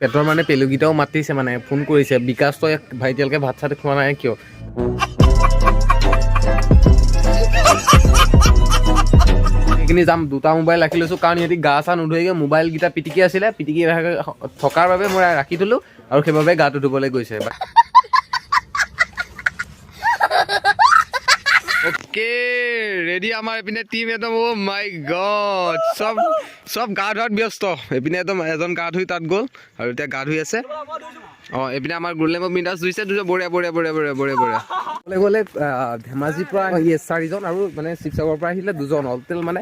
পেটৰ মানে পেলুকেইটাও মাতিছে, মানে ফোন কৰিছে, বিকাশ তই ভাইটিয়ালকে ভাত চাত খোৱা নাই কিয়? এইখিনি যাম, দুটা মোবাইল ৰাখি লৈছোঁ, কাৰণ ইহঁতি গা চা নুধুৱেগৈ, মোবাইলকেইটা পিটিকি আছিলে, পিটিকি থকাৰ বাবে মই ৰাখি থ'লোঁ আৰু সেইবাবে গাটো ধুবলৈ গৈছে। অ'কে ৰেডি, আমাৰ এইপিনে টিম একদম, অ' মাই গড, চব চব গা ধোৱাত ব্যস্ত। এইপিনে একদম এজন গা ধুই তাত গ'ল আৰু এতিয়া গা ধুই আছে। অঁ, এইপিনে আমাৰ গুৰুলেমৰ বিন্দাছ ধুইছে ধুইছে, বঢ়িয়া বঢ়িয়া বঢ়িয়া বঢ়িয়া বঢ়িয়া বঢ়িয়া। ক'বলৈ গ'লে ধেমাজিৰ পৰা চাৰিজন আৰু মানে শিৱসাগৰৰ পৰা আহিলে দুজন, অল মানে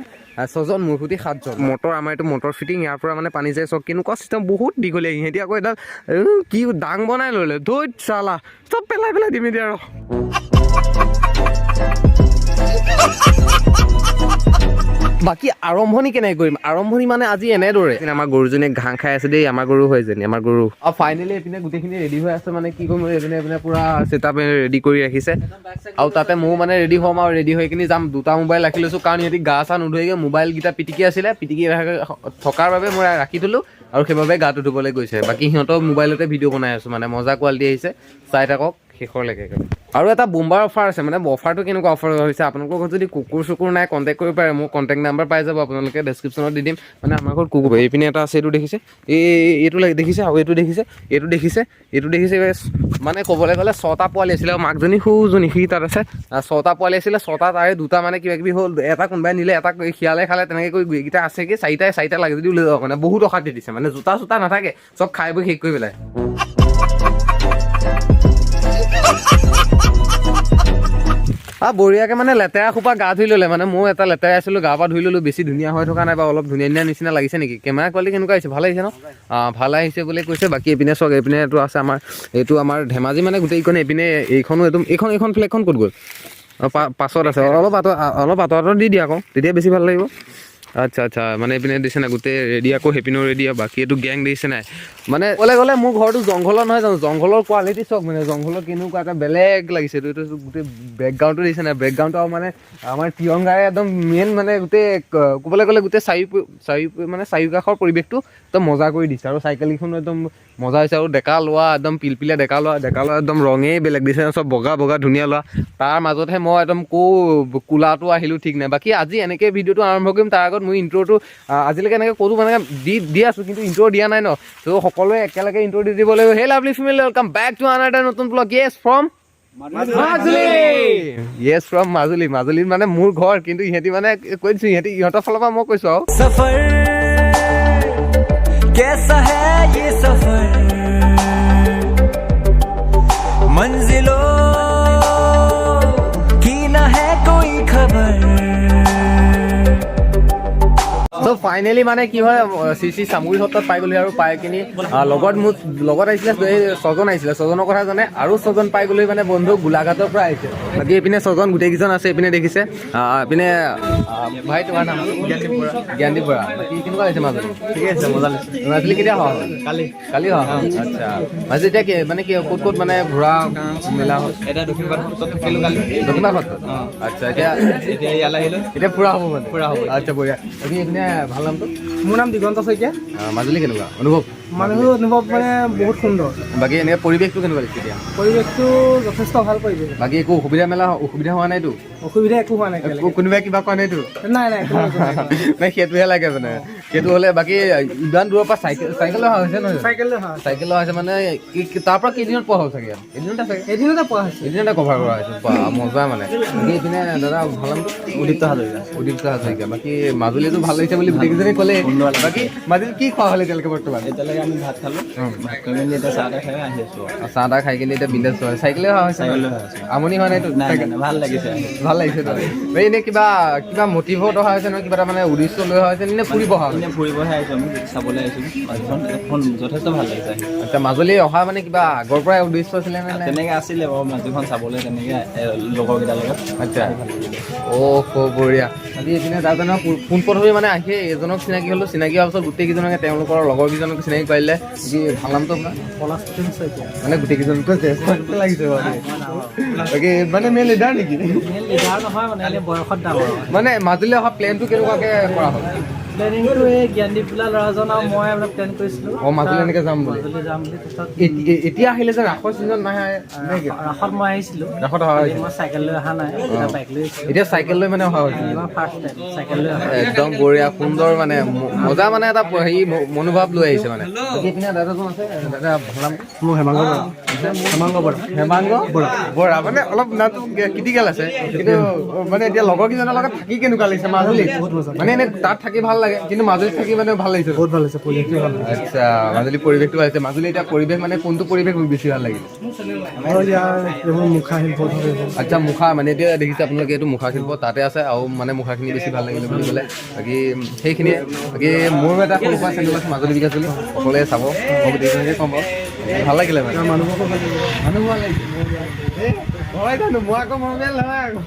ছজন, মোৰ সৈতে সাতজন। মটৰ আমাৰ এইটো মটৰ ফিটিং, ইয়াৰ পৰা মানে পানী যায়। চব কেনেকুৱা চিষ্টেম, বহুত দীঘলীয়া। ইহঁতি আকৌ এডাল কি দাং বনাই ল'লে, ধৈত চালা, চব পেলাই পেলাই দিম এতিয়া আৰু। বাকী আৰম্ভণি কেনেকৈ কৰিম? আৰম্ভণি মানে আজি এনেদৰে আমাৰ গৰুজনীয়ে ঘাঁহ খাই আছে দেই, আমাৰ গৰু হয় এজনী, আমাৰ গৰু। আৰু ফাইনেলি এইপিনে গোটেইখিনি ৰেডি হৈ আছে, মানে কি কৰিম, এইপিনে এইপিনে পূৰা ছেটআপ ৰেডি কৰি ৰাখিছে আৰু তাতে ময়ো মানে ৰেডি হ'ম আৰু ৰেডি হৈ কিনি যাম। দুটা মোবাইল ৰাখি লৈছোঁ, কাৰণ ইহঁতি গা চা নুধুৱেগৈ, মোবাইলকেইটা পিটিকি আছিলে, পিটিকি থকাৰ বাবে মই ৰাখি থ'লোঁ আৰু সেইবাবে গাটো ধুবলৈ গৈছে। বাকী সিহঁতৰ মোবাইলতে ভিডিঅ' বনাই আছোঁ, মানে মজা কোৱালিটি আহিছে, চাই থাকক শেষৰলৈকে। আৰু এটা বোম্বাৰ অফাৰ আছে, মানে অফাৰটো কেনেকুৱা অফাৰ হৈছে, আপোনালোকৰ ঘৰত যদি কুকুৰ চুকুৰ নাই কণ্টেক্ট কৰিব পাৰে, মোৰ কণ্টেক্ট নাম্বাৰ পাই যাব আপোনালোকে, ডেছক্ৰিপশ্যনত দি দিম। মানে আমাৰ ঘৰত কুকুৰ এইপিনে এটা আছে, এইটো দেখিছে, এই এইটো দেখিছে, আৰু এইটো দেখিছে, এইটো দেখিছে, এইটো দেখিছে। মানে ক'বলৈ গ'লে ছটা পোৱালি আছিলে আৰু মাকজনী সৰুজনী সি তাত আছে, ছটা পোৱালি আছিলে, ছটা তাৰে দুটা মানে কিবা কিবি হ'ল, এটা কোনোবাই নিলে, এটা শিয়ালে খালে, তেনেকৈ কৰি এইকেইটা আছে কি চাৰিটাই, চাৰিটা লাগে যদি লৈ যাব, মানে বহুত অশান্তি দিছে, মানে জোতা চোতা নাথাকে, চব খাই বৈ শেষ কৰি পেলাই। বঢ়িয়াকৈ মানে লেতেৰা সোপা গা ধুই ল'লে, মানে ময়ো এটা লেতেৰা আছিলোঁ, গা পা ধুই ল'লোঁ, বেছি ধুনীয়া হৈ থকা নাই বা অলপ ধুনীয়া ধুনীয়া নিচিনা লাগিছে নেকি? কেমেৰা কোৱালিটি কেনেকুৱা আহিছে, ভাল আহিছে ন? ভাল আহিছে বুলি কৈছে। বাকী এইপিনে চাওক, এইপিনে এইটো আছে আমাৰ, এইটো আমাৰ ধেমাজি মানে গোটেইখন এইপিনে, এইখনো একদম, এইখন এইখন ফ্লেগখন ক'ত গ'ল? পাছত আছে, অলপ আঁতৰ, অলপ আঁতৰ আঁতৰ দি দিয়া আকৌ, তেতিয়া বেছি ভাল লাগিব। আচ্ছা আচ্ছা, মানে এইপিনে দিছে নাই গোটেই ৰেডি, আকৌ সেইপিনেও ৰেডি, আৰু বাকী এইটো গেং দিছে নাই। মানে ক'লে গ'লে মোৰ ঘৰটো জংঘলত নহয় জানো, জংঘলৰ কোৱালিটি চাওক, মানে জংঘলৰ কেনেকুৱা এটা বেলেগ লাগিছে। এইটো এইটো গোটেই বেকগ্ৰাউণ্ডটো দিছে নাই, বেকগ্ৰাউণ্ডটো আৰু মানে আমাৰ তিৰংগাৰে একদম মেইন, মানে গোটেই ক'বলৈ গ'লে গোটেই চাৰি চাৰি মানে চাৰিওকাষৰ পৰিৱেশটো একদম মজা কৰি দিছে। আৰু চাইকেলকেইখনো একদম মজা হৈছে, আৰু ডেকা লোৱা একদম পিলপিলীয়া ডেকা লোৱা, ডেকা লোৱা একদম ৰঙেই বেলেগ দিছে, চব বগা বগা ধুনীয়া লোৱা। তাৰ মাজতহে মই একদম কোলাটো আহিলোঁ ঠিক নাই। বাকী আজি এনেকৈ ভিডিঅ'টো আৰম্ভ কৰিম, তাৰ আগত মোৰ ইণ্ট্ৰ'টো আজিলৈকে এনেকৈ ক'তো মানে দি দি আছোঁ, কিন্তু ইণ্ট্ৰ' দিয়া নাই ন, ত' সকলোৱে একেলগে ইণ্ট্ৰ' দি দিব লাগিব। Hey lovely family, welcome back to another নতুন blog, yes from Majuli, yes from Majuli. মাজুলীত মানে মোৰ ঘৰ, কিন্তু ইহঁতি মানে কৈ দিছোঁ, ইহঁতি ইহঁতৰ ফালৰ পৰা মই কৈছোঁ আৰু। सफर कैसा है ये सफर, मंजिलों की न है कोई खबर। চ' ফাইনেলি মানে কি হয়, শ্ৰী শ্ৰী চামগুৰি সত্ৰত পাই গ'লো আৰু পাই কিনি লগত মোৰ লগত আহিছিলে এই ছজন আহিছিলে, ছজনৰ কথা জানে আৰু ছজন পাই গ'লো, মানে বন্ধু গোলাঘাটৰ পৰা আহিছে। বাকী এইপিনে ছজন গোটেইকেইজন আছে, এইপিনে দেখিছে, এইপিনে ভাই তোমাৰ নাম? জ্ঞানদীপ বৰা। জ্ঞানদীপ বৰা। বাকী কেনেকুৱা লাগিছে মাজুলী? ঠিকে আছে, মজা লাগিছে। মাজুলী কেতিয়া হোৱা হ'ল? কালি। কালি হোৱা হ'ল। আচ্ছা, মাজুলী এতিয়া কি মানে কি ক'ত ক'ত মানে ঘূৰা মেলা হ'ল? এতিয়া দক্ষিণপাট সত্ৰত থাকিলোঁ কালি। দক্ষিণপাট সত্ৰত? আচ্ছা, এতিয়া এতিয়া ইয়ালৈ আহিলোঁ। এতিয়া ফুৰা হ'ব মানে? ফুৰা হ'ব। আচ্ছা বঢ়িয়া। বাকী এইপিনে ভাল নামটো? মোৰ নাম দিগন্ত শইকীয়া। মাজুলী কেনেকুৱা অনুভৱ? মানুহ অনুভৱ মানে বহুত সুন্দৰ। বাকী এনেকৈ পৰিৱেশটো কেনেকুৱা লাগিছে এতিয়া? পৰিৱেশটো যথেষ্ট ভাল পৰিৱেশ। বাকী একো অসুবিধা মেলা অসুবিধা হোৱা নাইতো? অসুবিধা একো হোৱা নাই এতিয়ালৈকে। কোনোবাই কিবা কোৱা নাইতো? নাই নাই, কোনো একো নাই কোৱা। নাই, সেইটোহে লাগে, মানে সেইটো হ'লে। বাকী ইমান দূৰৰ পৰা চাইকেল চাইকেল অহা হৈছে নহয়? চাইকেল অহা। চাইকেল অহা হৈছে, মানে তাৰ পৰা কেইদিনত পোৱা হ'ল চাগে? এদিনতে চাগে? এদিনতে পোৱা হৈছে। এদিনতে কভাৰ কৰা হৈছে, বা মজা। মানে বাকী এইপিনে দাদা ভাল নামটো? উদীপ্ত হাজৰিকা। উদীপ্ত হাজৰিকা। বাকী মাজুলীটো ভাল লাগিছে বুলি গোটেইকেইজনে ক'লে। বাকী মাজুলীত কি খোৱা হ'ল এতিয়ালৈকে বৰ্তমান? এতিয়ালৈকে আমি ভাত খালোঁ, ভাত খাই মেলি এতিয়া চাহ তাহ খাই আহি আছোঁ। চাহ তাহ খাই কিনে এতিয়া বিন্দাছ হয়, চাইকেলে অহা হৈছে? চাইকেলে অহা হৈছে। আমনি হোৱা নাইতো? নাই নাই, ভাল লাগিছে। ভাল লাগিছে তো। এই এনেই কিবা কিবা মটিভত অহা হৈছে নহয়, কিবা এটা মানে উদ্দেশ্য লৈ অহা হৈছে নে ফুৰিব অহা হৈছে? এনেই ফুৰিবহে আহিছোঁ, আমি চাবলৈ আহিছোঁ মাজুলীখন, এখন যথেষ্ট ভাল লাগিছে আহি। আচ্ছা, মাজুলী অহা মানে কিবা আগৰ পৰাই উদ্দেশ্য আছিলে নে নাই? তেনেকৈ আছিলে বাৰু, মাজুলীখন চাবলৈ তেনেকৈ লগৰকেইটাৰ লগত। আচ্ছা, অ' বঢ়িয়া। বাকী এইপিনে দাদাজনক পোনপ্ৰথমে মানে আহি এজনক চিনাকি হ'লোঁ, চিনাকি হোৱাৰ পাছত গোটেইকেইজনকে তেওঁলোকৰ লগৰ কেইজনক চিনাকি কৰিলে। বাকী ভাল নামটো আপোনাৰ? পলাশ শইকীয়া। মানে গোটেইকেইজনকৈ লাগিছে বাৰু দেই। বাকী মানে মেইন লিডাৰ নেকি? মেইন লিডাৰ নহয়, মানে এনেই বয়সত ডাঙৰ। মানে মাজুলী অহা প্লেনটো কেনেকুৱাকে কৰা হ'ল? প্লেনিংটো এই জ্ঞানদীপ বোলা ল'ৰাজন আৰু মই অলপ প্লেন কৰিছিলোঁ। অ, মাজুলী এনেকে যাম বুলি। মাজুলী যাম বুলি, তাৰপিছত এতিয়া আহিলে যে ৰাসৰ ছিজন নাহে নে কি? ৰাসত মই আহিছিলোঁ। ৰাসত অহা হৈছে। মই চাইকেল লৈ অহা নাই, এটা বাইক লৈ আহিছিলোঁ। এতিয়া চাইকেল লৈ মানে অহা হৈছে। এইবাৰ ফাৰ্ষ্ট টাইম চাইকেল লৈ অহা। একদম বঢ়িয়া, সুন্দৰ, মানে মজা, মানে এটা হেৰি মনোভাৱ লৈ আহিছে মানে। বাকী এইপিনে দাদাজন আছে, দাদা ভাল নাম? মোৰ হেমাংগ বৰা। হেমাংগ বৰা। হেমাংগ বৰা, মানে অলপ নামটো ক্ৰিটিকেল আছে কিন্তু। মানে এতিয়া লগৰ কেইজনৰ লগত থাকি কেনেকুৱা লাগিছে মাজুলীত? মানে এনে তাত থাকি ভাল লাগে, কিন্তু মাজুলীত থাকি মানে ভাল লাগিছে? বহুত ভাল লাগিছে, পৰিৱেশটো ভাল লাগিছে। আচ্ছা, মাজুলী পৰিৱেশটো ভাল লাগিছে। মাজুলী এতিয়া পৰিৱেশ মানে কোনটো পৰিৱেশ বেছি ভাল লাগিছে? আৰু ইয়াৰ এইবোৰ মুখা শিল্প ধৰ এইবোৰ। আচ্ছা, মুখা মানে এতিয়া দেখিছে আপোনালোকে, এইটো মুখা শিল্প তাতে আছে আৰু মানে মুখাখিনি বেছি ভাল লাগিলে বুলি ক'লে। বাকী সেইখিনিয়ে। বাকী মোৰো এটা সৰু সুৰা চেনেল আছে মাজুলী বিকাশ বুলি, সকলোৱে চাব। মই গোটেইখিনিকে ক'ম বাৰু, ভাল লাগিলে মানে। মানুহবোৰকো ভাল লাগিলে। মানুহ ভাল লাগিছে। হয় জানো? মই আকৌ মৰমীয়াল নহয় আকৌ।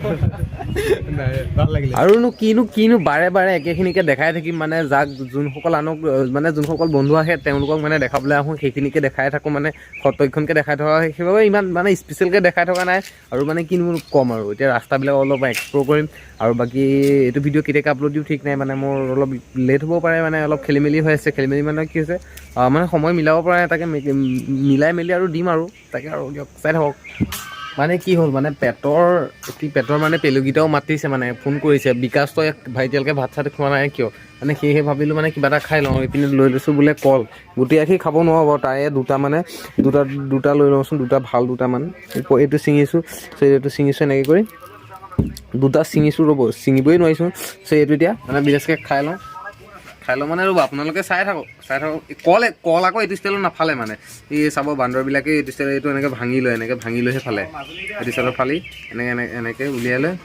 নাই, ভাল লাগিলে। আৰুনো কিনো কিনো বাৰে বাৰে একেখিনিকে দেখাই থাকিম? মানে যাক যোনসকল আনক মানে যোনসকল বন্ধু আহে, তেওঁলোকক মানে দেখাবলৈ আহোঁ, সেইখিনিকে দেখাই থাকোঁ, মানে সত্যক্ষণকে দেখাই থকা হয়। সেইবাবে ইমান মানে স্পেচিয়েলকৈ দেখাই থকা নাই আৰু। মানে কিনো ক'ম আৰু, এতিয়া ৰাস্তাবিলাক অলপ এক্সপ্ল'ৰ কৰিম আৰু। বাকী এইটো ভিডিঅ' কেতিয়াকৈ আপলোড দিওঁ ঠিক নাই, মানে মোৰ অলপ লেট হ'ব পাৰে, মানে অলপ খেলি মেলি হৈ আছে। খেলি মেলি মানে কি হৈছে, মানে সময় মিলাব পৰা নাই। তাকে মিলাই মেলি আৰু দিম আৰু। তাকে আৰু দিয়ক, চাই থাকক। মানে কি হ'ল, মানে পেটৰ কি পেটৰ মানে পেলুকেইটাও মাতিছে, মানে ফোন কৰিছে, "বিকাশ, তই ভাই এতিয়ালৈকে ভাত চাত খোৱা নাই কিয়?" মানে সেয়েহে ভাবিলোঁ মানে কিবা এটা খাই লওঁ। এইপিনে লৈ লৈছোঁ বোলে কল। গোটেই আখি খাব নোৱাৰোঁ বাৰু, তাৰে দুটা, মানে দুটা দুটা লৈ লওঁচোন, দুটা ভাল দুটামান। এইটো ছিঙিছোঁ, চ' এইটো ছিঙিছোঁ, এনেকৈ কৰি দুটা ছিঙিছোঁ। ৰ'ব, ছিঙিবই নোৱাৰিছোঁ। চ' এইটো এতিয়া মানে বিৰাজকৈ খাই লওঁ, খাই লওঁ মানে। ৰ'ব, আপোনালোকে চাই থাকক, চাই থাকক। কল কল আকৌ এইটো ষ্টাইলত নাফালে। মানে এই চাব, বান্দৰবিলাকে এইটো ষ্টাইল, এইটো এনেকৈ ভাঙি লয়, এনেকৈ ভাঙি লৈহে ফালে। এইটো ষ্টাইলত ফালি এনেকৈ এনেকৈ এনেকৈ উলিয়াই লয়,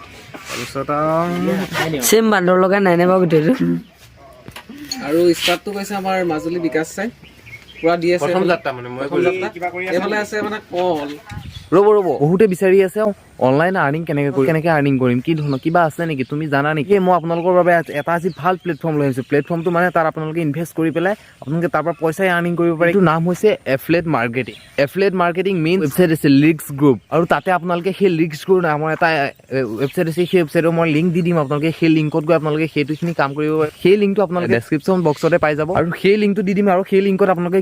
তাৰপিছত আৰু চেম বান্দৰ লগা নাই নে বাৰু গোটেইটো? আৰু ষ্টাৰ্টটো কৈছে আমাৰ মাজুলী বিকাশ চাই পুৰা দি আছে। প্ৰথম যাত্ৰা মানে মই প্ৰথম যাত্ৰা। এইফালে আছে মানে কল। ৰ'ব ৰ'ব, বহুতে বিচাৰি আছে অনলাইন আৰ্নিং কেনেকৈ কৰিম, কেনেকৈ আৰ্নিং কৰিম, কি ধৰণৰ কিবা আছে নেকি, তুমি জানা নেকি? এই মই আপোনালোকৰ বাবে এটা আজি ভাল প্লেটফৰ্ম লৈ আহিছোঁ। প্লেটফৰ্মটো মানে তাত আপোনালোকে ইনভেষ্ট কৰি পেলাই আপোনালোকে তাৰ পৰা পইচাই আৰ্নিং কৰিব পাৰে। এইটো নাম হৈছে affiliate marketing. Affiliate marketing main website আছে লিক্স গ্ৰুপ আৰু তাতে আপোনালোকে সেই লিক্স গ্ৰুপ নামৰ এটা ৱেবছাইট আছে। সেই ৱেবছাইটৰ মই লিংক দি দিম। আপোনালোকে সেই লিংকত গৈ আপোনালোকে সেইটোখিনি কাম কৰিব পাৰে। সেই লিংকটো আপোনালোকে ডেছক্ৰিপশ্যন বক্সতে পাই যাব আৰু সেই লিংকটো দি দিম আৰু সেই লিংকত আপোনালোকে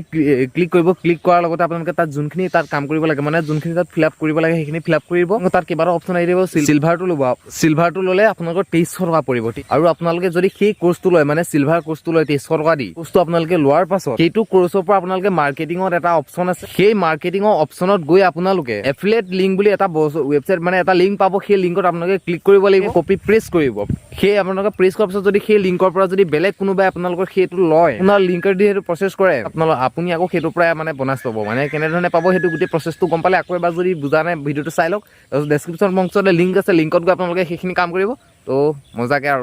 ক্লিক কৰিব। ক্লিক কৰাৰ লগতে আপোনালোকে তাত যোনখিনি তাত কাম কৰিব লাগে, মানে যোনখিনি তাত ফিল আপ কৰিব লাগে, সেইখিনি ফিল আপ কৰিব। তাত কেইবাটাও অপশ্যন আহি দিব। চিলভাৰটো ল'ব। চিলভাৰটো ল'লে আপোনালোকৰ 2300 টকা পৰিব। আৰু আপোনালোকে যদি সেই কৰ্চটো লয়, মানে চিলভাৰ কৰ্চটো লয় 2300 টকা দি, কৰ্চটো আপোনালোকে লোৱাৰ পাছত সেইটো কৰ্চৰ পৰা আপোনালোকে মাৰ্কেটিঙত এটা অপশ্যন আছে। সেই মাৰ্কেটিঙৰ অপশ্যনত গৈ আপোনালোকে এফিলিয়েট লিংক বুলি এটা ৱেবছাইট, মানে এটা লিংক পাব। সেই লিংকত আপোনালোকে ক্লিক কৰিব লাগিব, কপি প্ৰেছ কৰিব। সেই আপোনালোকে প্ৰেছ কৰাৰ পিছত যদি সেই লিংকৰ পৰা যদি বেলেগ কোনোবাই আপোনালোকৰ সেইটো লয়, আপোনাৰ লিংকৰ দি সেইটো প্ৰচেছ কৰে, আপোনালোক আপুনি আকৌ সেইটোৰ পৰাই মানে বনাছ পাব। মানে কেনেধৰণে পাব সেইটো গোটেই প্ৰচেছটো গম পালে। আকৌ এবাৰ যদি বুজা নাই, ভিডিঅ'টো চাই লওক। তাৰপিছত ডেছক্ৰিপশ্যন বক্সতে লিংক আছে, লিংকত গৈ আপোনালোকে সেইখিনি কাম কৰিব। ত' মজাকে আৰু।